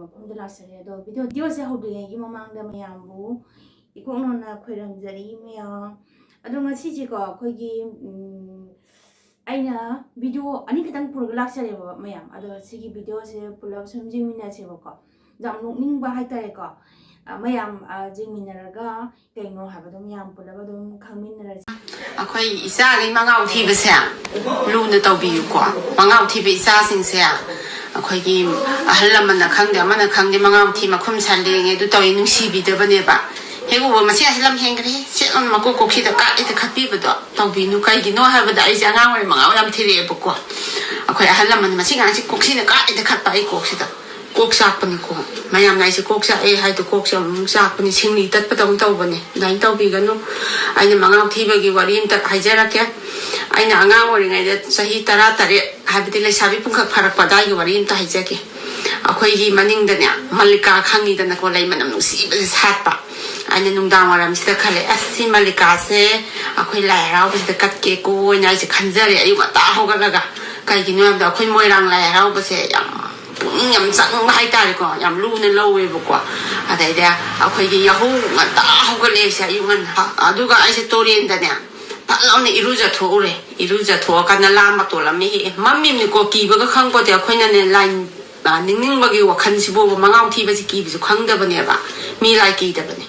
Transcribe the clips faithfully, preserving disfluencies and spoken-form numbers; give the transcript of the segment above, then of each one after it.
ꯃꯐꯝꯗ ꯂꯥꯛꯆꯔꯦ꯫ ꯑꯗꯣ ꯚꯤꯗꯤꯑꯣ ꯚꯤꯗꯤꯑꯣꯁꯦ ꯍꯧꯗ꯭ꯔꯤꯉꯩꯒꯤ ꯃꯃꯥꯡꯗ ꯃꯌꯥꯝꯕꯨ ꯏꯀꯣꯛꯅꯅ ꯈꯣꯏꯔꯝꯖꯔꯤ ꯃꯌꯥꯝ꯫ ꯑꯗꯣ ꯉꯁꯤꯁꯦꯀꯣ ꯑꯩꯈꯣꯏꯒꯤ ꯎꯝ, ꯑꯩꯅ ꯚꯤꯗꯤꯑꯣ ꯑꯅꯤꯈꯛꯇꯪ ꯄꯨꯔꯒ ꯂꯥꯛꯆꯔꯦꯕ ꯃꯌꯥꯝ꯫ ꯑꯗꯣ ꯁꯤꯒꯤ ꯚꯤꯗꯤꯑꯣꯁꯦ ꯄꯨꯂꯞ ꯁꯨꯝ ꯌꯦꯡꯃꯤꯟꯅꯁꯦꯕꯀꯣ꯫ ꯌꯥꯝ ꯅꯣꯛꯅꯤꯡꯕ ꯍꯥꯏꯇꯥꯔꯦꯀꯣ꯫ ꯑ, ꯃꯌꯥꯝ ꯑ, ꯌꯦꯡꯃꯤꯟꯅꯔꯒ ꯀꯩꯅꯣ ꯍꯥꯏꯕꯗꯣ ꯃꯌꯥꯝ ꯄꯨꯂꯞ ꯑꯗꯨꯝ ꯈꯪꯃꯤꯟꯅꯔꯁꯤ꯫ ꯑꯩꯈꯣꯏ ꯏꯆꯥꯈꯩ ꯃꯉꯥꯎ ꯊꯤꯕꯁꯦ ꯂꯨꯅ ꯇꯧꯕꯤꯌꯨꯀꯣ꯫ ꯃꯉꯥꯎ ꯊꯤꯕ ꯏꯆꯥꯁꯤꯡꯁꯦ ꯑꯩꯈꯣꯏꯒꯤ ꯑꯍꯜ ꯂꯃꯟꯅ ꯈꯪꯗꯦ, ꯑꯃꯅ ꯈꯪꯗꯦ, ꯃꯉꯥꯎ ꯊꯤ, ꯃꯈꯨꯝ ꯁꯟ ꯂꯦꯡꯉꯦ, ꯑꯗꯨ ꯇꯧꯏ, ꯅꯨꯡꯁꯤꯕꯤꯗꯕꯅꯦꯕ꯫ ꯍꯦꯛ ꯎꯕ ꯃꯁꯤ ꯑꯁꯤ ꯂꯝ ꯍꯦꯟꯈ꯭ꯔꯦ, ꯁꯦꯠ ꯂꯥꯎꯅ ꯃꯀꯣꯛ ꯀꯣꯛꯁꯤꯗ ꯀꯥ ꯍꯦꯛꯇ ꯈꯠꯄꯤꯕꯗꯣ ꯇꯧꯕꯤꯅꯨ꯫ ꯀꯩꯒꯤꯅꯣ ꯍꯥꯏꯕꯗ ꯑꯩꯁꯦ ꯑꯉꯥꯡ ꯑꯣꯏꯔꯤ ꯃꯉꯥꯎ ꯌꯥꯝ ꯊꯤꯔꯛꯑꯦꯕꯀꯣ꯫ ꯑꯩꯈꯣꯏ ꯑꯍꯜ ꯂꯃꯟ ꯃꯁꯤ ꯉꯥꯡꯁꯤ ꯀꯣꯛꯁꯤꯅ ꯀꯥ ꯍꯦꯛꯇ ꯈꯠꯄ ꯑꯩ ꯀꯣꯛꯁꯤꯗ꯫ ꯀꯣꯛ ꯆꯥꯛꯄꯅꯤꯀꯣ꯫ ꯃꯌꯥꯝꯅ ꯑꯩꯁꯦ ꯀꯣꯛ ꯆꯥꯛꯑꯦ ꯍꯥꯏꯗꯣ ꯀꯣꯛꯁꯦ ꯑꯃꯨꯛ ꯆꯥꯛꯄꯅꯤ, ꯁꯤꯡꯂꯤ ꯇꯠꯄꯗꯧꯅ ꯇꯧꯕꯅꯦ꯫ ꯑꯗꯨꯃꯥꯏꯅ ꯇꯧꯕꯤꯒꯅꯨ꯫ ꯑꯩꯅ ꯃꯉꯥꯎ ꯊꯤꯕꯒꯤ ꯋꯥꯔꯤ ꯑꯝꯇ ꯍꯥꯏꯖꯔꯛꯀꯦ꯫ ꯑꯩꯅ ꯑꯉꯥꯡ ꯑꯣꯏꯔꯤꯉꯩꯗ ꯆꯍꯤ ꯇꯔꯥ ꯇꯔꯦꯠ, ꯍꯥꯏꯕꯗꯤ ꯂꯩꯁꯥꯕꯤ ꯄꯨꯡꯈꯛ ꯐꯥꯔꯛꯄ ꯑꯗꯥꯏꯒꯤ ꯋꯥꯔꯤ ꯑꯝꯇ ꯍꯥꯏꯖꯒꯦ꯫ ꯑꯩꯈꯣꯏꯒꯤ ꯃꯅꯤꯡꯗꯅꯦ ꯃꯜꯂꯤꯀꯥ ꯈꯪꯉꯤꯗꯅꯀꯣ, ꯂꯩ ꯃꯅꯝ ꯅꯨꯡꯁꯤꯕꯁꯦ ꯁꯥꯠꯄ꯫ ꯑꯩꯅ ꯅꯨꯡꯗꯥꯡ ꯋꯥꯏꯔꯝꯁꯤꯗ ꯈꯜꯂꯦ, "ꯑꯁ, ꯁꯤ ꯃꯜꯂꯤꯀꯥꯁꯦ ꯑꯩꯈꯣꯏ ꯂꯥꯏ ꯍꯔꯥꯎꯕꯁꯤꯗ ꯀꯠꯀꯦꯀꯣ" ꯍꯥꯏꯅ ꯑꯩꯁꯦ ꯈꯟꯖꯔꯦ꯫ ꯑꯌꯨꯛ ꯉꯟꯇꯥ ꯍꯧꯒꯠꯂꯒ꯫ ꯀꯩꯒꯤꯅꯣ ꯍꯥꯏꯕꯗ ꯑꯩꯈꯣꯏ ꯃꯣꯏꯔꯥꯡ ꯂꯥꯏ ꯍꯔꯥꯎꯕꯁꯦ ꯌꯥꯝ ꯄꯨꯛꯅꯤꯡ ꯌꯥꯝ ꯆꯪꯕ ꯍꯥꯏꯇꯥꯔꯦꯀꯣ, ꯌꯥꯝ ꯂꯨꯅ ꯂꯧꯋꯦꯕꯀꯣ꯫ ꯑꯗꯩꯗ ꯑꯩꯈꯣꯏꯒꯤ ꯌꯥꯍꯧ ꯉꯟꯇꯥ ꯍꯧꯒꯠꯂꯛꯑꯦꯁꯦ, ꯑꯌꯨꯛ ꯉꯟꯅ꯫ ꯑꯗꯨꯒ ꯑꯩꯁꯦ ꯇꯨꯔꯦꯟꯗꯅꯦ ꯐꯠ ꯂꯥꯎꯅ ꯏꯔꯨꯖꯊꯣꯛꯎꯔꯦ꯫ ꯏꯔꯨꯖꯊꯣꯛꯑꯀꯥꯟꯗ ꯂꯥ ꯃꯇꯣꯜ ꯑꯃ ꯍꯦꯛꯑꯦ꯫ ꯃꯝꯃꯤꯕꯅꯤꯀꯣ, ꯀꯤꯕꯒ ꯈꯪꯄꯣꯠꯇꯦ꯫ ꯑꯩꯈꯣꯏꯅꯅꯦ ꯂꯥꯏ ꯑ, ꯅꯤꯡꯅꯤꯡꯕꯒꯤ ꯋꯥꯈꯜꯁꯤꯕꯨ ꯃꯉꯥꯎ ꯊꯤꯕꯁꯤ ꯀꯤꯕꯁꯨ ꯈꯪꯗꯕꯅꯦꯕ꯫ ꯃꯤ ꯂꯥꯏ ꯀꯤꯗꯕꯅꯦ꯫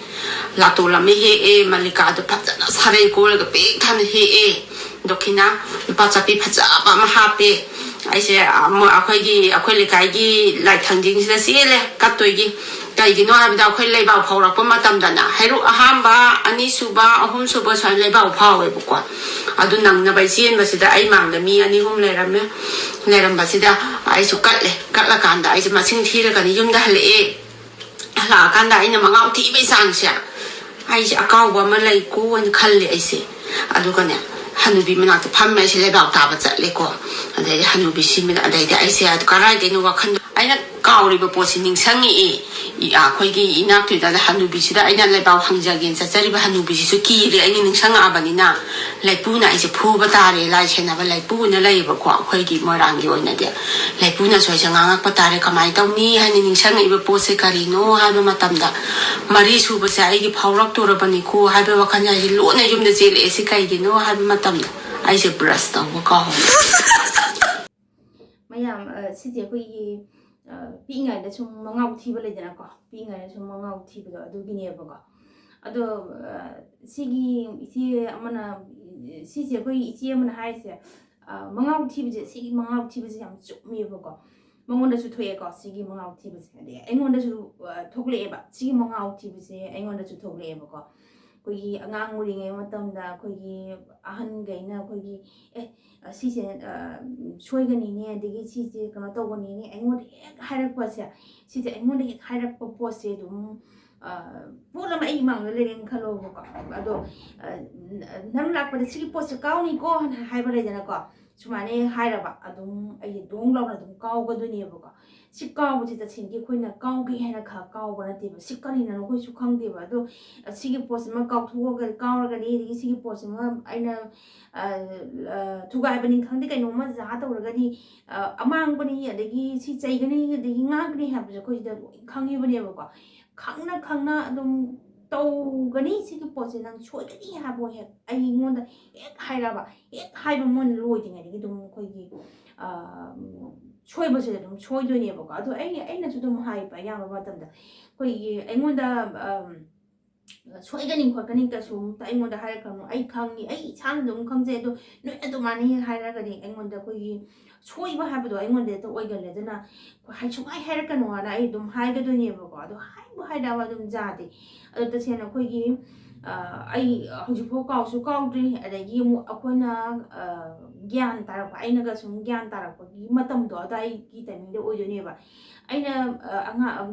ꯂꯥꯇꯣꯜ ꯑꯃ ꯍꯦꯛꯑꯦ, ꯃꯜꯂꯤꯀꯥꯗꯣ ꯐꯖꯅ ꯁꯥꯔꯩ ꯀꯣꯜꯂꯒ ꯄꯤꯛ ꯊꯟꯅ ꯍꯦꯛꯑꯦ꯫ ꯗꯈꯤꯅꯥ ꯂꯨꯄꯥ ꯆꯠꯄꯤ ꯐꯖꯕ ꯑꯃ ꯍꯥꯞꯄꯦ꯫ ꯑꯩꯁꯦ ꯑꯃ ꯑꯩꯈꯣꯏꯒꯤ, ꯑꯩꯈꯣꯏ ꯂꯩꯀꯥꯏꯒꯤ ꯂꯥꯏ ꯊꯥꯡꯖꯤꯡꯁꯤꯗ ꯆꯦꯜꯂꯦ ꯀꯠꯇꯣꯏꯒꯤ꯫ ꯀꯩꯒꯤꯅꯣ ꯍꯥꯏꯕꯗ ꯑꯩꯈꯣꯏ ꯂꯩꯕꯥꯛ ꯐꯥꯎꯔꯛꯄ ꯃꯇꯝꯗꯅ ꯍꯩꯔꯨꯛ ꯑꯍꯥꯟꯕ, ꯑꯅꯤꯁꯨꯕ, ꯑꯍꯨꯝꯁꯨꯕ ꯁꯨꯃꯥꯏꯅ ꯂꯩꯕꯥꯛ ꯐꯥꯎꯋꯦꯕꯀꯣ꯫ ꯑꯗꯨ ꯅꯪꯅꯕ ꯑꯩ ꯆꯦꯟꯕꯁꯤꯗ ꯑꯩ ꯃꯥꯡꯗ ꯃꯤ ꯑꯅꯤ ꯑꯍꯨꯝ ꯂꯩꯔꯝꯃꯦ꯫ ꯂꯩꯔꯝꯕꯁꯤꯗ ꯑꯩꯁꯨ ꯀꯠꯂꯦ꯫ ꯀꯠꯂꯀꯥꯟꯗ ꯑꯩꯁꯦ ꯃꯁꯤꯡ ꯊꯤꯔꯒꯅꯤ ꯌꯨꯝꯗ ꯍꯜꯂꯛꯑꯦ꯫ ꯍꯜꯂꯛꯑꯀꯥꯟꯗ ꯑꯩꯅ ꯃꯉꯥꯎ ꯊꯤꯕꯩ ꯆꯥꯡꯁꯦ, ꯑꯩꯁꯦ ꯑꯀꯥꯎꯕ ꯑꯃ ꯂꯩꯀꯣ ꯍꯥꯏꯅ ꯈꯜꯂꯦ ꯑꯩꯁꯦ꯫ ꯑꯗꯨꯒꯅꯦ, ꯍꯅꯨꯕꯤ ꯃꯅꯥꯛꯇ ꯐꯝꯃꯦ, ꯑꯩꯁꯦ ꯂꯩꯕꯥꯛ ꯇꯥꯕ ꯆꯠꯂꯦꯀꯣ꯫ ꯑꯗꯩꯗꯤ ꯍꯅꯨꯕꯤꯁꯤ ꯃꯅꯥ-, ꯑꯗꯩꯗꯤ ꯑꯩꯁꯦ ꯑꯗꯨ ꯀꯔꯥꯏꯗꯩꯅꯣ ꯋꯥꯈꯜꯗꯣ, ꯑꯩꯅ ꯀꯥꯎꯔꯤꯕ ꯄꯣꯠꯁꯤ ꯅꯤꯡꯁꯤꯡꯉꯛꯑꯦ꯫ ꯑꯩꯈꯣꯏꯒꯤ ꯏꯅꯥꯛꯇꯨꯗ ꯍꯅꯨꯕꯤꯁꯤꯗ ꯑꯩꯅ ꯂꯩꯕꯥꯎ ꯍꯪꯖꯒꯦꯅ ꯆꯠꯆꯔꯤꯕ ꯍꯅꯨꯕꯤꯁꯤꯁꯨ ꯀꯤꯔꯦ꯫ ꯑꯩꯅ ꯅꯤꯡꯁꯤꯡꯉꯛꯑꯕꯅꯤꯅ ꯂꯩꯄꯨꯅ ꯑꯩꯁꯦ ꯐꯨꯕ ꯇꯥꯔꯦ꯫ ꯂꯥꯏ ꯁꯦꯟꯅꯕ ꯂꯩꯄꯨꯅ ꯂꯩꯌꯦꯕꯀꯣ ꯑꯩꯈꯣꯏꯒꯤ ꯃꯣꯏꯔꯥꯡꯒꯤ ꯑꯣꯏꯅꯗꯤ꯫ ꯂꯩꯄꯨꯅꯁꯨ ꯑꯩꯁꯦ ꯉꯥꯡꯉꯛꯄ ꯇꯥꯔꯦ꯫ ꯀꯃꯥꯏꯅ ꯇꯧꯅꯤ ꯍꯥꯏꯅ ꯅꯤꯡꯁꯤꯡꯉꯛꯏꯕ ꯄꯣꯠꯁꯦ ꯀꯔꯤꯅꯣ ꯍꯥꯏꯕ ꯃꯇꯝꯗ, ꯃꯔꯤ ꯁꯨꯕꯁꯦ ꯑꯩꯒꯤ ꯐꯥꯎꯔꯛꯇꯣꯔꯕꯅꯤꯀꯣ ꯍꯥꯏꯕ ꯋꯥꯈꯜꯁꯦ ꯑꯩꯁꯦ ꯂꯣꯟꯅ ꯌꯨꯝꯗ ꯆꯦꯜꯂꯛꯑꯦ꯫ ꯁꯤ ꯀꯩꯒꯤꯅꯣ ꯍꯥꯏꯕ ꯃꯇꯝꯗ ꯑꯩꯁꯦ ꯕ꯭ꯔꯁ ꯇꯧꯕ ꯀꯥꯎꯍꯧꯔꯦ꯫ ꯃꯌꯥꯝ, ꯑ, ꯁꯤꯁꯦ ꯑꯩꯈꯣꯏꯒꯤ, ꯑ, ꯄꯤꯛꯏꯉꯩꯗ ꯁꯨꯝ ꯃꯉꯥꯎ ꯊꯤꯕ ꯂꯩꯗꯅꯀꯣ꯫ ꯄꯤꯛꯏꯉꯩꯗ ꯁꯨꯝ ꯃꯉꯥꯎ ꯊꯤꯕꯗꯣ ꯑꯗꯨꯒꯤꯅꯦꯕꯀꯣ꯫ ꯑꯗꯣ, ꯑ, ꯁꯤꯒꯤ ꯏꯆꯦ ꯑꯃꯅ, ꯁꯤꯁꯦ ꯑꯩꯈꯣꯏ ꯏꯆꯦ ꯑꯃꯅ ꯍꯥꯏꯔꯤꯁꯦ, ꯑ, ꯃꯉꯥꯎ ꯊꯤꯕꯁꯦ, ꯁꯤꯒꯤ ꯃꯉꯥꯎ ꯊꯤꯕꯁꯦ ꯌꯥꯝ ꯆꯨꯝꯃꯦꯕꯀꯣ꯫ ꯃꯉꯣꯟꯗꯁꯨ ꯊꯣꯛꯑꯦꯀꯣ ꯁꯤꯒꯤ ꯃꯉꯥꯎ ꯊꯤꯕꯁꯦ꯫ ꯑꯗꯩ ꯑꯩꯉꯣꯟꯗꯁꯨ, ꯑ, ꯊꯣꯛꯂꯛꯑꯦꯕ꯫ ꯁꯤꯒꯤ ꯃꯉꯥꯎ ꯊꯤꯕꯁꯦ ꯑꯩꯉꯣꯟꯗꯁꯨ ꯊꯣꯛꯂꯛꯑꯦꯕꯀꯣ꯫ ꯑꯩꯈꯣꯏꯒꯤ ꯑꯉꯥꯡ ꯑꯣꯏꯔꯤꯉꯩ ꯃꯇꯝꯗ ꯑꯩꯈꯣꯏꯒꯤ ꯑꯍꯟꯈꯩꯅ ꯑꯩꯈꯣꯏꯒꯤ, "ꯑꯦ, ꯑ, ꯁꯤꯁꯦ, ꯑ, ꯁꯣꯏꯒꯅꯤꯅꯦ, ꯑꯗꯒꯤ ꯁꯤꯁꯦ ꯀꯩꯅꯣ ꯇꯧꯒꯅꯤꯅꯦ", ꯑꯩꯉꯣꯟꯗ ꯍꯦꯛ ꯍꯥꯏꯔꯛꯄꯁꯦ, ꯁꯤꯁꯦ ꯑꯩꯉꯣꯟꯗ ꯍꯦꯛ ꯍꯥꯏꯔꯛꯄ ꯄꯣꯠꯁꯦ ꯑꯗꯨꯝ, ꯑ, ꯄꯣꯠ ꯑꯃ ꯑꯩ ꯏꯃꯥꯡꯗ ꯂꯩꯔꯦꯅ ꯈꯜꯂꯣꯕꯀꯣ꯫ ꯑꯗꯣ, ꯑ, ꯅ-, ꯅꯪ ꯂꯥꯛꯄꯗ ꯁꯤꯒꯤ ꯄꯣꯠꯁꯦ ꯀꯥꯎꯅꯤꯀꯣ ꯍꯥꯏꯅ ꯍꯥꯏꯕ ꯂꯩꯗꯅꯀꯣ꯫ ꯁꯨꯃꯥꯏꯅ ꯍꯦꯛ ꯍꯥꯏꯔꯕ, ꯑꯗꯨꯝ ꯑꯩꯁꯦ ꯗꯣꯡ ꯂꯥꯎꯅ ꯑꯗꯨꯝ ꯀꯥꯎꯒꯗꯣꯏꯅꯦꯕꯀꯣ꯫ ꯁꯤ ꯀꯥꯎꯕꯁꯦ ꯇꯁꯦꯡꯒꯤ ꯑꯩꯈꯣꯏꯅ ꯀꯥꯎꯒꯦ ꯍꯥꯏꯅ ꯈ-, ꯀꯥꯎꯕ ꯅꯠꯇꯦꯕ꯫ ꯁꯤ ꯀꯔꯤꯅꯣ ꯑꯩꯈꯣꯏꯁꯨ ꯈꯪꯗꯦꯕ꯫ ꯑꯗꯣ, ꯑ, ꯁꯤꯒꯤ ꯄꯣꯠꯁꯤꯃ ꯀꯥꯎꯊꯣꯛꯑꯒ ꯀꯥꯎꯔꯒꯗꯤ, ꯑꯗꯒꯤ ꯁꯤꯒꯤ ꯄꯣꯠꯁꯤꯃ ꯑꯩꯅ, ꯑ, ꯑ, ꯊꯨꯒꯥꯏꯕꯅꯤ ꯈꯪꯗꯦ, ꯀꯩꯅꯣꯝꯃ ꯖꯥ ꯇꯧꯔꯒꯗꯤ, ꯑ, ꯑꯃꯥꯡꯕꯅꯤ, ꯑꯗꯒꯤ ꯁꯤ ꯆꯩꯒꯅꯤ, ꯑꯗꯒꯤ ꯉꯥꯛꯀꯅꯤ ꯍꯥꯏꯕꯁꯦ ꯑꯩꯈꯣꯏ ꯁꯤꯗ ꯂꯣꯏ ꯈꯪꯉꯤꯕꯅꯦꯕꯀꯣ꯫ ꯈꯪꯅ ꯈꯪꯅ ꯑꯗꯨꯝ ꯇꯧꯒꯅꯤ, ꯁꯤꯒꯤ ꯄꯣꯠꯁꯦ ꯅꯪ ꯁꯣꯏꯒꯅꯤ ꯍꯥꯏꯕ ꯍꯦꯛ ꯑꯩꯉꯣꯟꯗ ꯍꯦꯛ ꯍꯥꯏꯔꯕ, ꯍꯦꯛ ꯍꯥꯏꯕ ꯃꯣꯏꯅ ꯂꯣꯏꯗ꯭ꯔꯤꯉꯩꯗꯒꯤ ꯑꯗꯨꯝ ꯑꯩꯈꯣꯏꯒꯤ, ꯑ, ꯁꯣꯏꯕꯁꯦ ꯑꯗꯨꯝ ꯁꯣꯏꯗꯣꯏꯅꯦꯕꯀꯣ꯫ ꯑꯗꯣ ꯑꯩ, ꯑꯩꯅꯁꯨ ꯑꯗꯨꯝ ꯍꯥꯏꯕ ꯑꯌꯥꯝꯕ ꯃꯇꯝꯗ, ꯑꯩꯈꯣꯏꯒꯤ ꯑꯩꯉꯣꯟꯗ, ꯑꯝ, "ꯁꯣꯏꯒꯅꯤ ꯈꯣꯠꯀꯅꯤ ꯀꯩꯁꯨꯝꯇ ꯑꯩꯉꯣꯟꯗ ꯍꯥꯏꯔꯛꯀꯅꯨ, ꯑꯩ ꯈꯪꯉꯤ, ꯑꯩ ꯏꯁꯥꯅ ꯑꯗꯨꯝ ꯈꯪꯖꯩ, ꯑꯗꯣ ꯅꯣꯏ ꯑꯗꯨꯃꯥꯏꯅ ꯍꯦꯛ ꯍꯥꯏꯔꯒꯗꯤ ꯑꯩꯉꯣꯟꯗ ꯑꯩꯈꯣꯏꯒꯤ ꯁꯣꯏꯕ ꯍꯥꯏꯕꯗꯣ ꯑꯩꯉꯣꯟꯗ ꯍꯦꯛꯇ ꯑꯣꯏꯒꯜꯂꯦ꯫ ꯑꯗꯨꯅ ꯍꯥꯏ-, ꯁꯨꯡꯍꯥꯏ ꯍꯥꯏꯔꯛꯀꯅꯨ" ꯍꯥꯏꯅ ꯑꯩ ꯑꯗꯨꯝ ꯍꯥꯏꯒꯗꯣꯏꯅꯦꯕꯀꯣ꯫ ꯑꯗꯣ ꯍꯥꯏꯕꯨ ꯍꯥꯏꯔꯛꯑꯕ ꯑꯗꯨꯝ ꯌꯥꯗꯦ꯫ ꯑꯗꯣ ꯇꯁꯦꯡꯅ ꯑꯩꯈꯣꯏꯒꯤ, ꯑ, ꯑꯩ ꯍꯧꯖꯤꯛꯐꯥꯎ ꯀꯥꯎꯁꯨ ꯀꯥꯎꯗ꯭ꯔꯤ꯫ ꯑꯗꯒꯤ ꯑꯃꯨꯛ ꯑꯩꯈꯣꯏꯅ, ꯑ, ꯒ꯭ꯌꯥꯟ ꯇꯥꯔꯛꯄ, ꯑꯩꯅꯒ ꯁꯨꯝ ꯒ꯭ꯌꯥꯟ ꯇꯥꯔꯛꯄꯒꯤ ꯃꯇꯝꯗꯣ ꯑꯗꯥꯏꯒꯤ timing ꯗ ꯑꯣꯏꯗꯣꯏꯅꯦꯕ꯫ ꯑꯩꯅ, ꯑ, ꯑꯉꯥꯡ, ꯑ,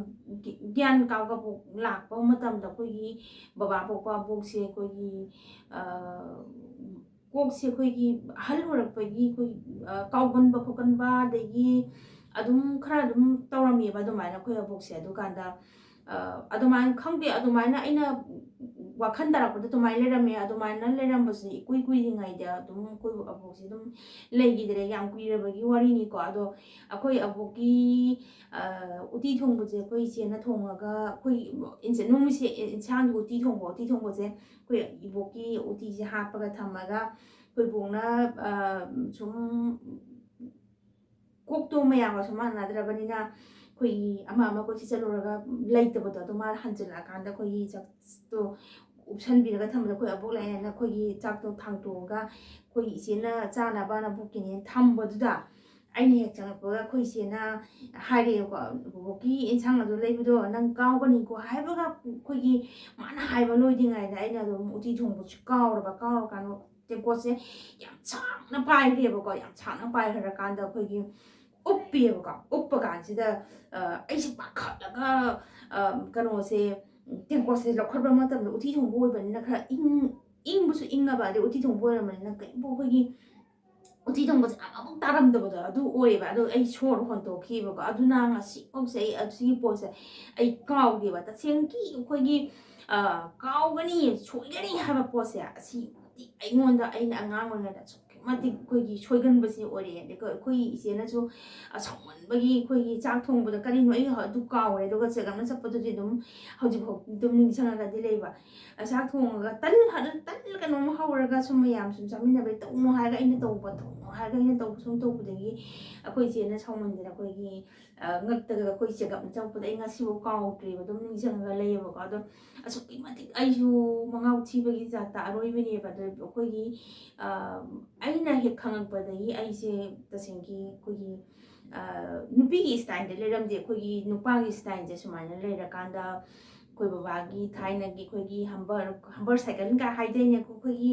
ꯒ꯭ꯌꯥꯟ ꯀꯥꯎꯕ ꯂꯥꯛꯄ ꯃꯇꯝꯗ ꯑꯩꯈꯣꯏꯒꯤ ꯕꯕꯥ ꯄꯣꯛꯄ ꯕꯣꯛꯁꯦ ꯑꯩꯈꯣꯏꯒꯤ, ꯑ, ꯀꯣꯛꯁꯦ ꯑꯩꯈꯣꯏꯒꯤ ꯑꯍꯜ ꯑꯣꯏꯔꯛꯄꯒꯤ ꯑꯩꯈꯣꯏ, ꯑ, ꯀꯥꯎꯒꯟꯕ ꯈꯣꯠꯀꯟꯕ, ꯑꯗꯒꯤ, ꯑꯗꯨꯝ ꯈꯔ ꯑꯗꯨꯝ ꯇꯧꯔꯝꯃꯦꯕ ꯑꯗꯨꯃꯥꯏꯅ ꯑꯩꯈꯣꯏ ꯑꯕꯣꯛꯁꯦ꯫ ꯑꯗꯨꯀꯥꯟꯗ ꯑꯗꯨꯃꯥꯏꯅ ꯈꯪꯗꯦ, ꯑꯗꯨꯃꯥꯏꯅ ꯑꯩꯅ ꯋꯥꯈꯜ ꯇꯥꯔꯛꯄꯗ ꯑꯗꯨꯃꯥꯏꯅ ꯂꯩꯔꯝꯃꯦ꯫ ꯑꯗꯨꯃꯥꯏꯅ ꯂꯩꯔꯝꯕꯁꯦ ꯏꯀꯨꯏ ꯀꯨꯏꯔꯤꯉꯩꯗ ꯑꯗꯨꯝ ꯑꯩꯈꯣꯏ ꯑꯕꯣꯛꯁꯦ ꯑꯗꯨꯝ ꯂꯩꯈꯤꯗ꯭ꯔꯦ꯫ ꯌꯥꯝ ꯀꯨꯏꯔꯕꯒꯤ ꯋꯥꯔꯤꯅꯤꯀꯣ꯫ ꯑꯗꯣ ꯑꯩꯈꯣꯏ ꯑꯕꯣꯛꯀꯤ ꯎꯇꯤ ꯊꯣꯡꯕꯁꯦ ꯑꯩꯈꯣꯏ ꯏꯆꯦꯅ ꯊꯣꯡꯉꯒ, ꯑꯩꯈꯣꯏ ꯏꯟꯁ-, ꯅꯣꯡꯃꯁꯦ ꯏꯟꯁꯥꯡꯒꯤ ꯎꯇꯤ ꯊꯣꯡꯕ, ꯎꯇꯤ ꯊꯣꯡꯕꯁꯦ ꯑꯩꯈꯣꯏ ꯏꯕꯣꯛꯀꯤ ꯎꯇꯤꯁꯦ ꯍꯥꯞꯄꯒ ꯊꯝꯃꯒ ꯑꯩꯈꯣꯏ ꯏꯕꯣꯛꯅ ꯁꯨꯝ ꯀꯣꯛꯇꯣ ꯃꯌꯥꯝꯒ ꯁꯨꯝ ꯃꯥꯟꯅꯗ꯭ꯔꯕꯅꯤꯅ ꯑꯩꯈꯣꯏꯒꯤ ꯑꯃ ꯑꯃ ꯀꯣꯏꯆꯠ ꯆꯠꯂꯨꯔꯒ ꯂꯩꯇꯕꯗꯣ, ꯑꯗꯣ ꯃꯥꯅ ꯍꯟꯖꯤꯜꯂꯛꯑꯀꯥꯟꯗ ꯑꯩꯈꯣꯏꯒꯤ ꯆꯥꯛꯇꯣ ꯎꯞꯁꯟꯕꯤꯔꯒ ꯊꯝꯕꯗ ꯑꯩꯈꯣꯏ ꯑꯕꯣꯛ ꯂꯥꯛꯑꯦꯅ ꯑꯩꯈꯣꯏꯒꯤ ꯆꯥꯛꯇꯣ ꯊꯥꯡꯇꯣꯛꯑꯒ ꯑꯩꯈꯣꯏ ꯏꯆꯦꯅ ꯆꯥꯅꯕꯅ ꯄꯨꯈꯤꯅꯦꯅ ꯊꯝꯕꯗꯨꯗ ꯑꯩꯅ ꯍꯦꯛ ꯆꯪꯉꯛꯄꯒ ꯑꯩꯈꯣꯏ ꯏꯆꯦꯅ ꯍꯥꯏꯔꯛꯑꯦꯕꯀꯣ, "ꯕꯣꯕꯣꯛꯀꯤ ꯏꯟꯁꯥꯡ ꯑꯗꯨ ꯂꯩꯕꯗꯣ ꯅꯪ ꯀꯥꯎꯒꯅꯤꯀꯣ" ꯍꯥꯏꯕꯒ ꯑꯩꯈꯣꯏꯒꯤ ꯃꯥꯅ ꯍꯥꯏꯕ ꯂꯣꯏꯗ꯭ꯔꯤꯉꯩꯗ ꯑꯩꯅ ꯑꯗꯨꯝ ꯎꯇꯤ ꯊꯣꯡꯕꯁꯨ ꯀꯥꯎꯔꯕ꯫ ꯀꯥꯎꯔꯀꯥꯟꯗ ꯇꯦꯡꯀꯣꯠꯁꯦ ꯌꯥꯝ ꯁꯥꯡꯅ ꯄꯥꯏꯈ꯭ꯔꯦꯕꯀꯣ꯫ ꯌꯥꯝ ꯁꯥꯡꯅ ꯄꯥꯏꯈ꯭ꯔꯀꯥꯟꯗ ꯑꯩꯈꯣꯏꯒꯤ ꯎꯞꯄꯦꯕꯀꯣ꯫ ꯎꯞꯄ ꯀꯥꯟꯁꯤꯗ ꯑꯩꯁꯦ ꯄꯥꯈꯠꯂꯒ ꯀꯩꯅꯣꯁꯦ, ꯇꯦꯡꯀꯣꯠꯁꯦ ꯂꯧꯈꯠꯄ ꯃꯇꯝꯗ ꯎꯇꯤ ꯊꯣꯡꯕ ꯑꯣꯏꯕꯅꯤꯅ ꯈꯔ ꯏꯪ ꯏꯪꯕꯁꯨ ꯏꯪꯉꯕ, ꯑꯗꯩ ꯎꯇꯤ ꯊꯣꯡꯕ ꯑꯣꯏꯔꯕꯅꯤꯅ ꯀꯩꯝꯕꯨ ꯑꯩꯈꯣꯏꯒꯤ ꯎꯇꯤ ꯊꯣꯡꯕꯁꯦ ꯑꯃꯐꯥꯎ ꯇꯥꯔꯝꯗꯕꯗꯣ ꯑꯗꯨ ꯑꯣꯏꯌꯦꯕ꯫ ꯑꯗꯣ ꯑꯩ ꯁꯣꯔ ꯍꯣꯟꯇꯣꯛꯈꯤꯕꯀꯣ꯫ ꯑꯗꯨꯅ ꯉꯁꯤꯐꯥꯎꯁꯦ ꯑꯩ ꯑꯁꯤꯒꯤ ꯄꯣꯠꯁꯦ ꯑꯩ ꯀꯥꯎꯗꯦꯕ꯫ ꯇꯁꯦꯡꯒꯤ ꯑꯩꯈꯣꯏꯒꯤ ꯀꯥꯎꯒꯅꯤ, ꯁꯣꯏꯒꯅꯤ ꯍꯥꯏꯕ ꯄꯣꯠꯁꯦ ꯑꯁꯤ ꯑꯩꯉꯣꯟꯗ, ꯑꯩꯅ ꯑꯉꯥꯡ ꯑꯣꯏꯔꯤꯉꯩꯗ ꯑꯁꯨꯛꯀꯤ ꯃꯇꯤꯛ ꯑꯩꯈꯣꯏꯒꯤ ꯁꯣꯏꯒꯟꯕꯁꯦ ꯑꯣꯏꯔꯛꯑꯦ꯫ ꯑꯗꯩ ꯑꯩꯈꯣꯏ ꯏꯆꯦꯅꯁꯨ ꯁꯥꯎꯃꯟꯕꯒꯤ ꯑꯩꯈꯣꯏꯒꯤ ꯆꯥꯛ ꯊꯣꯡꯕꯗ ꯀꯔꯤꯅꯣ ꯑꯩ ꯑꯗꯨ ꯀꯥꯎꯔꯦ꯫ ꯑꯗꯨꯒ ꯆꯦꯒꯞꯅ ꯆꯠꯄꯗꯨꯗꯤ ꯑꯗꯨꯝ ꯍꯧꯖꯤꯛꯐꯥꯎ ꯑꯗꯨꯝ ꯅꯤꯡꯁꯤꯡꯉꯒꯗꯤ ꯂꯩꯕ꯫ ꯆꯥꯛ ꯊꯣꯡꯉꯒ ꯇꯟ ꯍꯥꯟꯅ ꯇꯟ ꯀꯩꯅꯣꯝ ꯍꯧꯔꯒ ꯁꯨꯝ ꯃꯌꯥꯝ ꯁꯨꯝ ꯆꯥꯃꯤꯟꯅꯕꯩ ꯇꯧꯅꯨ ꯍꯥꯏꯔꯒ ꯑꯩꯅ ꯇꯧꯕ, ꯇꯧꯅꯨ ꯍꯥꯏꯔꯒ ꯑꯩꯅ ꯇꯧꯕ ꯁꯨꯝ ꯇꯧꯕꯗꯒꯤ ꯑꯩꯈꯣꯏ ꯏꯆꯦꯅ ꯁꯥꯎꯃꯟꯗꯅ ꯑꯩꯈꯣꯏꯒꯤ ꯉꯛꯇꯒ ꯑꯩꯈꯣꯏ ꯆꯦꯒꯞꯅ ꯆꯪꯉꯛꯄꯗ ꯑꯩ ꯉꯁꯤꯐꯥꯎ ꯀꯥꯎꯗ꯭ꯔꯤꯕ, ꯑꯗꯨꯝ ꯅꯤꯡꯁꯤꯡꯉꯒ ꯂꯩꯌꯦꯕꯀꯣ꯫ ꯑꯗꯣ ꯑꯁꯨꯛꯀꯤ ꯃꯇꯤꯛ ꯑꯩꯁꯨ ꯃꯉꯥꯎ ꯊꯤꯕꯒꯤ ꯖꯥꯠꯇ ꯑꯔꯣꯏꯕꯅꯦꯕ꯫ ꯑꯗꯣ ꯑꯩꯈꯣꯏꯒꯤ ꯑꯩꯅ ꯍꯦꯛ ꯈꯪꯉꯛꯄꯗꯒꯤ ꯑꯩꯁꯦ ꯇꯁꯦꯡꯒꯤ ꯑꯩꯈꯣꯏꯒꯤ ꯅꯨꯄꯤꯒꯤ ꯁ꯭ꯇꯥꯏꯜꯗ ꯂꯩꯔꯝꯗꯦ꯫ ꯑꯩꯈꯣꯏꯒꯤ ꯅꯨꯄꯥꯒꯤ ꯁ꯭ꯇꯥꯏꯜꯁꯦ ꯁꯨꯃꯥꯏꯅ ꯂꯩꯔꯀꯥꯟꯗ ꯑꯩꯈꯣꯏ ꯕꯕꯥꯒꯤ ꯊꯥꯏꯅꯒꯤ ꯑꯩꯈꯣꯏꯒꯤ ꯍꯝꯕꯔ, ꯍꯝꯕꯔ ꯁꯥꯏꯀꯜꯒ ꯍꯥꯏꯗꯣꯏꯅꯦ꯫ ꯑꯩꯈꯣꯏꯒꯤ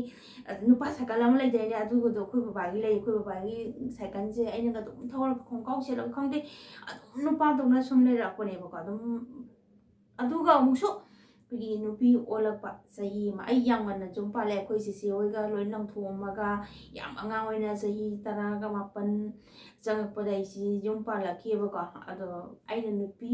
ꯅꯨꯄꯥ ꯁꯥꯏꯀꯜ ꯑꯃ ꯂꯩꯗꯣꯏꯅꯦ, ꯑꯗꯨꯒꯗꯣ ꯑꯩꯈꯣꯏ ꯕꯕꯥꯒꯤ ꯂꯩ꯫ ꯑꯩꯈꯣꯏ ꯕꯕꯥꯒꯤ ꯁꯥꯏꯀꯜꯁꯦ ꯑꯩꯅꯒ ꯑꯗꯨꯝ ꯊꯧꯔꯒ ꯈꯣꯡꯒ꯭ꯔꯥꯎ ꯁꯦꯠꯂꯒ ꯈꯪꯗꯦ, ꯑꯗꯨꯝ ꯅꯨꯄꯥꯗꯧꯅ ꯁꯨꯝ ꯂꯩꯔꯛꯄꯅꯦꯕꯀꯣ꯫ ꯑꯗꯨꯝ ꯑꯗꯨꯒ ꯑꯃꯨꯛꯁꯨ ꯑꯩꯈꯣꯏꯒꯤ ꯅꯨꯄꯤ ꯑꯣꯜꯂꯛꯄ ꯆꯍꯤ ꯑꯃ, ꯑꯩ ꯌꯥꯝ ꯉꯟꯅ ꯌꯨꯝ ꯄꯥꯜꯂꯦ꯫ ꯑꯩꯈꯣꯏ ꯆꯦꯆꯦ ꯍꯣꯏꯒ ꯂꯣꯏ ꯂꯪꯊꯣꯛꯑꯝꯃꯒ ꯌꯥꯝ ꯑꯉꯥꯡ ꯑꯣꯏꯅ ꯆꯍꯤ ꯇꯔꯥꯒ ꯃꯥꯄꯟ ꯆꯪꯉꯛꯄꯗ ꯑꯩꯁꯤ ꯌꯨꯝ ꯄꯥꯜꯂꯛꯈꯤꯑꯕꯀꯣ꯫ ꯑꯗꯣ ꯑꯩꯅ ꯅꯨꯄꯤ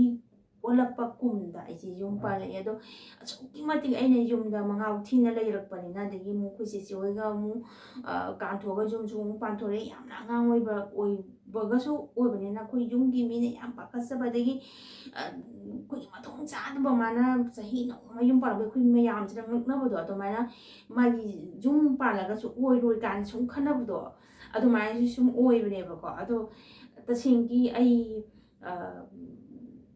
ꯑꯣꯜꯂꯛꯄ ꯀꯨꯝꯗ ꯑꯩꯁꯦ ꯌꯨꯝ ꯄꯥꯜꯂꯛꯑꯦ꯫ ꯑꯗꯣ ꯑꯁꯨꯛꯀꯤ ꯃꯇꯤꯛ ꯑꯩꯅ ꯌꯨꯝꯗ ꯃꯉꯥꯎ ꯊꯤꯅ ꯂꯩꯔꯛꯄꯅꯤꯅ, ꯑꯗꯒꯤ ꯑꯃꯨꯛ ꯑꯩꯈꯣꯏ ꯆꯦꯆꯦ ꯍꯣꯏꯒ ꯑꯃꯨꯛ, ꯑ, ꯀꯥꯟꯊꯣꯛꯑꯒ ꯌꯨꯝꯁꯨ ꯑꯃꯨꯛ ꯄꯥꯟꯊꯣꯔꯛꯑꯦ꯫ ꯌꯥꯝꯅ ꯑꯉꯥꯡ ꯑꯣꯏꯕ, ꯑꯣꯏꯕꯒꯁꯨ ꯑꯣꯏꯕꯅꯤꯅ ꯑꯩꯈꯣꯏ ꯌꯨꯝꯒꯤ ꯃꯤꯅ ꯌꯥꯝ ꯄꯥꯈꯠꯆꯕ, ꯑꯗꯒꯤ, ꯑ, ꯑꯩꯈꯣꯏꯒꯤ ꯃꯊꯣꯡ ꯆꯥꯗꯕ, ꯃꯥꯅ ꯆꯍꯤ ꯅꯧꯅ ꯌꯨꯝ ꯄꯥꯜꯂꯛꯄ ꯑꯩꯈꯣꯏ ꯃꯌꯥꯝꯁꯤꯅ ꯉꯛꯅꯕꯗꯣ, ꯑꯗꯨꯃꯥꯏꯅ ꯃꯥꯒꯤ ꯌꯨꯝ ꯄꯥꯜꯂꯒꯁꯨ ꯑꯣꯏꯔꯣꯏ ꯀꯥꯏꯅ ꯁꯨꯝ ꯈꯟꯅꯕꯗꯣ, ꯑꯗꯨꯃꯥꯏꯅꯁꯨ ꯁꯨꯝ ꯑꯣꯏꯕꯅꯦꯕꯀꯣ꯫ ꯑꯗꯣ ꯇꯁꯦꯡꯒꯤ ꯑꯩ, ꯑ,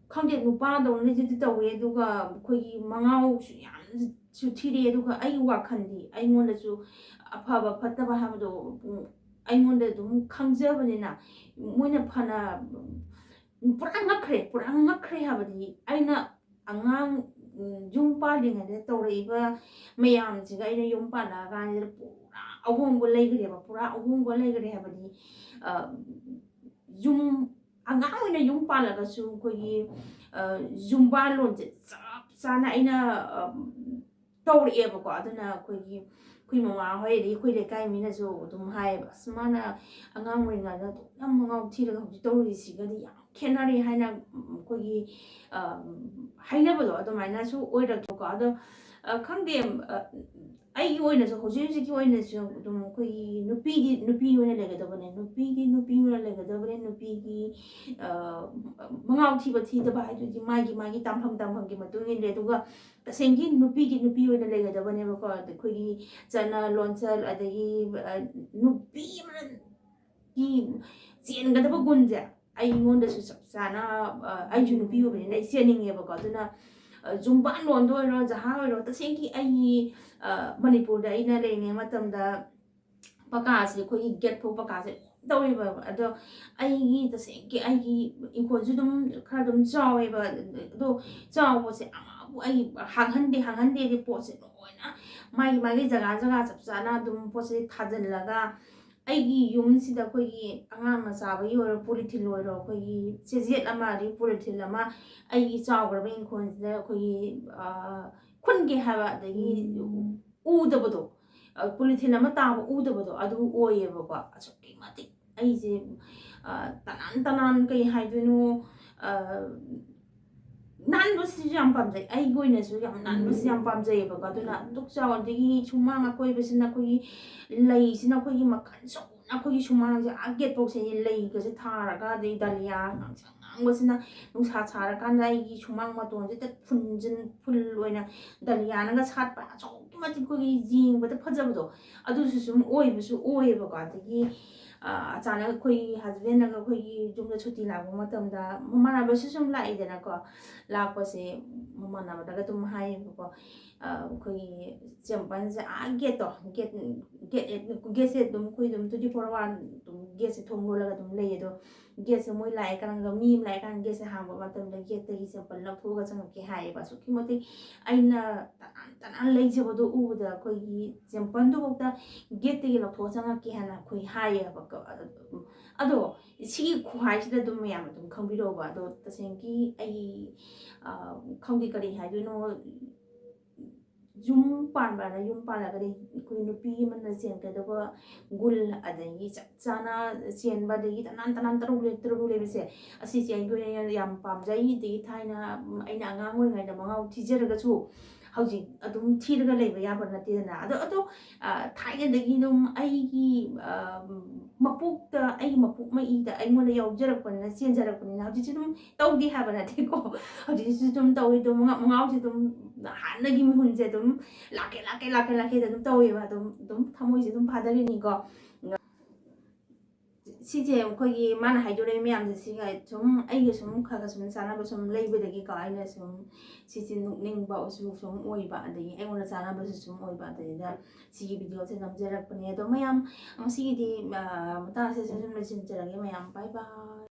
ꯈꯪꯗꯦ, ꯅꯨꯄꯥꯗꯧꯅꯗꯤ ꯇꯧꯋꯦ, ꯑꯗꯨꯒ ꯑꯩꯈꯣꯏꯒꯤ ꯃꯉꯥꯎꯁꯨ ꯌꯥꯝꯅꯁꯨ ꯊꯤꯔꯛꯑꯦ, ꯑꯗꯨꯒ ꯑꯩꯒꯤ ꯋꯥꯈꯜꯗꯤ ꯑꯩꯉꯣꯟꯗꯁꯨ ꯑꯐꯕ ꯐꯠꯇꯕ ꯍꯥꯏꯕꯗꯣ, ꯎꯝ, ꯑꯩꯉꯣꯟꯗ ꯑꯗꯨꯝ ꯈꯪꯖꯕꯅꯤꯅ, ꯃꯣꯏꯅ ꯐꯅ, ꯎꯝ, ꯄꯨꯔꯥ ꯉꯛꯈ꯭ꯔꯦ, ꯄꯨꯔꯥ ꯉꯛꯈ꯭ꯔꯦ ꯍꯥꯏꯕꯗꯤ ꯑꯩꯅ ꯑꯉꯥꯡ, ꯎꯝ, ꯌꯨꯝ ꯄꯥꯜꯂꯤꯉꯩꯗ ꯇꯧꯔꯛꯏꯕ ꯃꯌꯥꯝꯁꯤꯒ ꯑꯩꯅ ꯌꯨꯝ ꯄꯥꯜꯂꯛꯑꯀꯥꯟꯁꯤꯗ ꯄꯨꯔꯥ ꯑꯍꯣꯡꯕ ꯂꯩꯈ꯭ꯔꯦꯕ, ꯄꯨꯔꯥ ꯑꯍꯣꯡꯕ ꯂꯩꯈ꯭ꯔꯦ ꯍꯥꯏꯕꯗꯤ, ꯑ, ꯌꯨꯝ, ꯑꯉꯥꯡ ꯑꯣꯏꯅ ꯌꯨꯝ ꯄꯥꯜꯂꯒꯁꯨ ꯑꯩꯈꯣꯏꯒꯤ, ꯑ, ꯌꯨꯝꯕꯥꯜꯂꯣꯟꯁꯦ ꯆꯞ ꯆꯥꯅ ꯑꯩꯅ, ꯑ, ꯇꯧꯔꯛꯑꯦꯕꯀꯣ꯫ ꯑꯗꯨꯅ ꯑꯩꯈꯣꯏꯒꯤ, ꯑꯩꯈꯣꯏ ꯃꯃꯥ ꯍꯣꯏ, ꯑꯗꯒꯤ ꯑꯩꯈꯣꯏ ꯂꯩꯀꯥꯏ ꯃꯤꯅꯁꯨ ꯑꯗꯨꯝ ꯍꯥꯏꯌꯦꯕ, "ꯑꯁ, ꯃꯥꯅ ꯑꯉꯥꯡ ꯑꯣꯏꯔꯤꯉꯩꯗ ꯑꯗꯨꯛ ꯌꯥꯝ ꯃꯉꯥꯎ ꯊꯤꯔꯒ ꯍꯧꯖꯤꯛ ꯇꯧꯔꯤꯁꯤꯒꯗꯤ ꯌꯥꯝ ꯈꯦꯠꯅꯔꯦ" ꯍꯥꯏꯅ, ꯎꯝ, ꯑꯩꯈꯣꯏꯒꯤ, ꯑ, ꯍꯥꯏꯅꯕꯗꯣ ꯑꯗꯨꯃꯥꯏꯅꯁꯨ ꯑꯣꯏꯔꯛꯄꯀꯣ꯫ ꯑꯗꯣ, ꯑ, ꯈꯪꯗꯦ, ꯑ, ꯑꯩꯒꯤ ꯑꯣꯏꯅꯁꯨ, ꯍꯧꯖꯤꯛ ꯍꯧꯖꯤꯛꯀꯤ ꯑꯣꯏꯅꯁꯨ ꯑꯗꯨꯝ ꯑꯩꯈꯣꯏꯒꯤ ꯅꯨꯄꯤꯗꯤ ꯅꯨꯄꯤ ꯑꯣꯏꯅ ꯂꯩꯒꯗꯕꯅꯦ, ꯅꯨꯄꯤꯗꯤ ꯅꯨꯄꯤ ꯑꯣꯏꯅ ꯂꯩꯒꯗꯕꯅꯦ, ꯅꯨꯄꯤꯒꯤ, ꯑ, ꯃꯉꯥꯎ ꯊꯤꯕ ꯊꯤꯗꯕ ꯍꯥꯏꯗꯨꯗꯤ ꯃꯥꯒꯤ ꯃꯥꯒꯤ ꯇꯥꯟꯐꯝ ꯇꯥꯟꯐꯝꯒꯤ ꯃꯇꯨꯡ ꯏꯜꯂꯦ꯫ ꯑꯗꯨꯒ ꯇꯁꯦꯡꯒꯤ ꯅꯨꯄꯤꯗꯤ ꯅꯨꯄꯤ ꯑꯣꯏꯅ ꯂꯩꯒꯗꯕꯅꯦꯕꯀꯣ꯫ ꯑꯗ ꯑꯩꯈꯣꯏꯒꯤ ꯆꯠꯅ ꯂꯣꯟꯆꯠ, ꯑꯗꯒꯤ, ꯑ, ꯅꯨꯄꯤ ꯑꯃꯅ ꯒꯤ ꯆꯦꯟꯒꯗꯕ ꯒꯨꯟꯁꯦ ꯑꯩꯉꯣꯟꯗꯁꯨ ꯆꯞ ꯆꯥꯅ, ꯑ, ꯑꯩꯁꯨ ꯅꯨꯄꯤ ꯑꯣꯏꯕꯅꯤꯅ ꯑꯩ ꯆꯦꯟꯅꯤꯡꯉꯦꯕꯀꯣ꯫ ꯑꯗꯨꯅ, ꯑ, ꯌꯨꯝꯕꯥꯟ ꯂꯣꯟꯗ ꯑꯣꯏꯔꯣ, ꯖꯍꯥ ꯑꯣꯏꯔꯣ, ꯇꯁꯦꯡꯒꯤ ꯑꯩꯒꯤ, ꯑ, ꯃꯅꯤꯄꯨꯔꯗ ꯑꯩꯅ ꯂꯩꯔꯤꯉꯩ ꯃꯇꯝꯗ ꯄꯀꯥꯁꯦ, ꯑꯩꯈꯣꯏꯒꯤ ꯒꯦꯠ ꯐꯥꯎ ꯄꯀꯥꯁꯦ ꯇꯧꯔꯤꯕ꯫ ꯑꯗꯣ ꯑꯩꯒꯤ ꯇꯁꯦꯡꯒꯤ ꯑꯩꯒꯤ ꯏꯪꯈꯣꯜꯁꯨ ꯑꯗꯨꯝ ꯈꯔ ꯑꯗꯨꯝ ꯆꯥꯎꯋꯦꯕ꯫ ꯑꯗꯣ ꯆꯥꯎꯕꯁꯦ ꯑꯃꯕꯨ ꯑꯩ ꯍꯥꯡꯍꯟꯗꯦ, ꯍꯥꯡꯍꯟꯗꯦꯗꯤ ꯄꯣꯠꯁꯦ ꯂꯣꯏꯅ ꯃꯥꯒꯤ ꯃꯥꯒꯤ ꯖꯒꯥ ꯖꯒꯥ ꯆꯞ ꯆꯥꯅ ꯑꯗꯨꯝ ꯄꯣꯠꯁꯦ ꯊꯥꯖꯤꯜꯂꯒ ꯑꯩꯒꯤ ꯌꯨꯝꯁꯤꯗ ꯑꯩꯈꯣꯏꯒꯤ ꯑꯉꯥꯡꯅ ꯆꯥꯕꯒꯤ ꯑꯣꯏꯔꯣ, ꯄꯣꯂꯤꯊꯤꯜ ꯑꯣꯏꯔꯣ, ꯑꯩꯈꯣꯏꯒꯤ ꯆꯦꯖꯦꯠ ꯑꯃ, ꯑꯗꯩ ꯄꯣꯂꯤꯊꯤꯜ ꯑꯃ, ꯑꯩꯒꯤ ꯆꯥꯎꯈ꯭ꯔꯕ ꯏꯪꯈꯣꯜꯁꯤꯗ ꯑꯩꯈꯣꯏꯒꯤ, ꯑ, ꯈꯨꯟꯒꯦ ꯍꯥꯏꯕ, ꯑꯗꯒꯤ ꯎꯗꯕꯗꯣ, ꯑ, ꯄꯣꯂꯤꯊꯤꯜ ꯑꯃ ꯇꯥꯕ ꯎꯗꯕꯗꯣ, ꯑꯗꯨ ꯑꯣꯏꯌꯦꯕꯀꯣ꯫ ꯑꯁꯨꯛꯀꯤ ꯃꯇꯤꯛ ꯑꯩꯁꯦ, ꯑ, ꯇꯅꯥꯟ ꯇꯅꯥꯟ, ꯀꯩ ꯍꯥꯏꯗꯣꯏꯅꯣ, ꯑ, ꯅꯥꯟꯕꯁꯤꯁꯨ ꯌꯥꯝ ꯄꯥꯝꯖꯩ꯫ ꯑꯩꯒꯤ ꯑꯣꯏꯅꯁꯨ ꯌꯥꯝ ꯅꯥꯟꯕꯁꯤ ꯌꯥꯝ ꯄꯥꯝꯖꯩꯌꯦꯕꯀꯣ꯫ ꯑꯗꯨꯅ ꯑꯗꯨꯛ ꯆꯥꯎ, ꯑꯗꯒꯤ ꯁꯨꯃꯥꯡ ꯑꯀꯣꯏꯕꯁꯤꯅ ꯑꯩꯈꯣꯏꯒꯤ ꯂꯩꯁꯤꯅ ꯑꯩꯈꯣꯏꯒꯤ ꯃꯈꯜ ꯁꯨꯅ, ꯑꯩꯈꯣꯏꯒꯤ ꯁꯨꯃꯥꯡꯁꯦ ꯑꯥ ꯒꯦꯠ ꯐꯥꯎꯁꯦ ꯂꯩꯒꯁꯦ ꯊꯥꯔꯒ, ꯑꯗꯩ ꯗꯥꯂꯤꯌꯥ ꯉꯥꯡꯁꯪ ꯉꯥꯡꯕꯁꯤꯅ ꯅꯨꯡꯁꯥ ꯁꯥꯔꯀꯥꯟꯗ ꯑꯩꯒꯤ ꯁꯨꯃꯥꯡ ꯃꯇꯣꯟꯁꯤꯗ ꯐꯨꯟꯖꯤꯟ-, ꯐꯨꯜ ꯑꯣꯏꯅ ꯗꯥꯂꯤꯌꯥꯅꯒ ꯁꯥꯠꯄ, ꯑꯁꯨꯛꯀꯤ ꯃꯇꯤꯛ ꯑꯩꯈꯣꯏꯒꯤ ꯌꯦꯡꯕꯗ ꯐꯖꯕꯗꯣ, ꯑꯗꯨꯁꯨ ꯁꯨꯝ ꯑꯣꯏꯕꯁꯨ ꯑꯣꯏꯌꯦꯕꯀꯣ꯫ ꯑꯗꯒꯤ, ꯑ, ꯑꯆꯥꯅꯛ ꯑꯩꯈꯣꯏꯒꯤ ꯍꯁꯕꯦꯟꯅꯒ ꯑꯩꯈꯣꯏꯒꯤ ꯌꯨꯝꯗ ꯁꯨꯇꯤ ꯂꯥꯛꯄ ꯃꯇꯝꯗ ꯃꯃꯥꯟꯅꯕꯁꯨ ꯁꯨꯝ ꯂꯥꯛꯏꯗꯅꯀꯣ꯫ ꯂꯥꯛꯄꯁꯦ ꯃꯃꯥꯟꯅꯕꯗꯒ ꯑꯗꯨꯝ ꯍꯥꯏꯌꯦꯕꯀꯣ, ꯑ, ꯑꯩꯈꯣꯏꯒꯤ ꯆꯦꯝꯄꯜꯁꯦ ꯑꯥ ꯒꯦꯠꯇꯣ, ꯒꯦꯠ, ꯒꯦꯠ, ꯒꯦꯠꯁꯦ ꯑꯗꯨꯝ ꯑꯩꯈꯣꯏ ꯑꯗꯨꯝ twenty four hour ꯑꯗꯨꯝ ꯒꯦꯠꯁꯦ ꯊꯣꯡ ꯂꯣꯜꯂꯒ ꯑꯗꯨꯝ ꯂꯩꯌꯦ꯫ ꯑꯗꯣ ꯒꯦꯠꯁꯦ ꯃꯣꯏ ꯂꯥꯛꯑꯦ ꯀꯥꯟꯗ, ꯃꯤ ꯑꯃ ꯂꯥꯛꯑꯦ ꯀꯥꯟꯗ ꯒꯦꯠꯁꯦ ꯍꯥꯡꯕ ꯃꯇꯝꯗ ꯒꯦꯠꯇꯒꯤ ꯆꯦꯝꯄꯜ ꯂꯧꯊꯣꯛꯑꯒ ꯆꯪꯉꯛꯀꯦ ꯍꯥꯏꯌꯦꯕ꯫ ꯑꯁꯨꯛꯀꯤ ꯃꯇꯤꯛ ꯑꯩꯅ ꯇꯅꯥꯟ ꯇꯅꯥꯟ ꯂꯩꯖꯕꯗꯣ ꯎꯕꯗ ꯑꯩꯈꯣꯏꯒꯤ ꯆꯦꯝꯄꯜꯗꯨꯐꯥꯎꯗ ꯒꯦꯠꯇꯒꯤ ꯂꯧꯊꯣꯛꯑ ꯆꯪꯉꯛꯀꯦ ꯍꯥꯏꯅ ꯑꯩꯈꯣꯏ ꯍꯥꯏꯌꯦꯕꯀꯣ꯫ ꯑꯗꯣ ꯁꯤꯒꯤ ꯈꯨꯍꯥꯏꯁꯤꯗ ꯑꯗꯨꯝ ꯃꯌꯥꯝ ꯑꯗꯨꯝ ꯈꯪꯕꯤꯔꯧꯕ꯫ ꯑꯗꯣ ꯇꯁꯦꯡꯒꯤ ꯑꯩ, ꯑ, ꯈꯪꯗꯦ ꯀꯔꯤ ꯍꯥꯏꯗꯣꯏꯅꯣ, ꯌꯨꯝ ꯄꯥꯟꯕꯅ, ꯌꯨꯝ ꯄꯥꯜꯂꯒꯗꯤ ꯑꯩꯈꯣꯏ ꯅꯨꯄꯤ ꯑꯃꯅ ꯆꯦꯟꯒꯗꯕ ꯒꯨꯜ, ꯑꯗꯒꯤ ꯆꯞ ꯆꯥꯅ ꯆꯦꯟꯕ, ꯑꯗꯒꯤ ꯇꯅꯥꯟ ꯇꯅꯥꯟ ꯇꯔꯨ ꯂꯩ-, ꯇꯔꯨ ꯂꯩꯕꯁꯦ, ꯑꯁꯤꯁꯦ ꯑꯩꯒꯤ ꯑꯣꯏꯅ ꯌꯥꯝ ꯄꯥꯝꯖꯩ꯫ ꯑꯗꯒꯤ ꯊꯥꯏꯅ, ꯎꯝ, ꯑꯩꯅ ꯑꯉꯥꯡ ꯑꯣꯏꯔꯤꯉꯩꯗ ꯃꯉꯥꯎ ꯊꯤꯖꯔꯒꯁꯨ ꯍꯧꯖꯤꯛ ꯑꯗꯨꯝ ꯊꯤꯔꯒ ꯂꯩꯕ ꯌꯥꯕ ꯅꯠꯇꯦꯗꯅ꯫ ꯑꯗꯣ, ꯑꯗꯣ, ꯑ, ꯊꯥꯏꯅꯗꯒꯤ ꯑꯗꯨꯝ ꯑꯩꯒꯤ, ꯑ, ꯃꯄꯣꯛꯇ, ꯑꯩꯒꯤ ꯃꯄꯣꯛ ꯃꯏꯗ ꯑꯩꯉꯣꯟꯗ ꯌꯥꯎꯖꯔꯛꯄꯅꯤꯅ, ꯆꯦꯟꯖꯔꯛꯄꯅꯤꯅ ꯍꯧꯖꯤꯛꯁꯨ ꯑꯗꯨꯝ ꯇꯧꯗꯦ ꯍꯥꯏꯕ ꯅꯠꯇꯦꯀꯣ꯫ ꯍꯧꯖꯤꯛꯁꯨ ꯑꯗꯨꯝ ꯇꯧꯋꯤ꯫ ꯑꯗꯨꯝ ꯉ-, ꯃꯉꯥꯎꯁꯦ ꯑꯗꯨꯝ ꯍꯥꯟꯅꯒꯤ ꯃꯤꯍꯨꯟꯁꯦ ꯑꯗꯨꯝ ꯂꯥꯛꯀꯦ, ꯂꯥꯛꯀꯦ, ꯂꯥꯛꯀꯦ, ꯂꯥꯛꯀꯦꯗ ꯑꯗꯨꯝ ꯇꯧꯋꯦꯕ꯫ ꯑꯗꯨꯝ, ꯑꯗꯨꯝ ꯊꯃꯣꯏꯁꯦ ꯑꯗꯨꯝ ꯐꯥꯗꯔꯤꯅꯤꯀꯣ꯫ ꯁꯤꯁꯦ ꯑꯩꯈꯣꯏꯒꯤ ꯃꯥꯅ ꯍꯥꯏꯗꯣꯔꯛꯏ ꯃꯌꯥꯝꯁꯦ, ꯁꯤꯒ ꯁꯨꯝ ꯑꯩꯒ ꯁꯨꯝ ꯈꯔ ꯈꯔ ꯁꯨꯝ ꯆꯥꯟꯅꯕ ꯁꯨꯝ ꯂꯩꯕꯗꯒꯤꯀꯣ, ꯑꯩꯅ ꯁꯨꯝ ꯁꯤꯁꯦ ꯅꯣꯛꯅꯤꯡꯕꯁꯨ ꯁꯨꯝ ꯑꯣꯏꯕ, ꯑꯗꯒꯤ ꯑꯩꯉꯣꯟꯗ ꯆꯥꯟꯅꯕꯁꯨ ꯁꯨꯝ ꯑꯣꯏꯕ, ꯑꯗꯩꯗ ꯁꯤꯒꯤ ꯚꯤꯗꯤꯑꯣꯁꯦ ꯅꯝꯖꯔꯛꯄꯅꯦ꯫ ꯑꯗꯣ ꯃꯌꯥꯝ, ꯉꯁꯤꯒꯤꯗꯤ, ꯑ, ꯃꯇꯥꯡ ꯑꯁꯤꯗ ꯁꯨꯝ ꯂꯣꯏꯁꯤꯟꯖꯔꯒꯦ ꯃꯌꯥꯝ꯫ ꯕꯥꯏ ꯕꯥꯏ꯫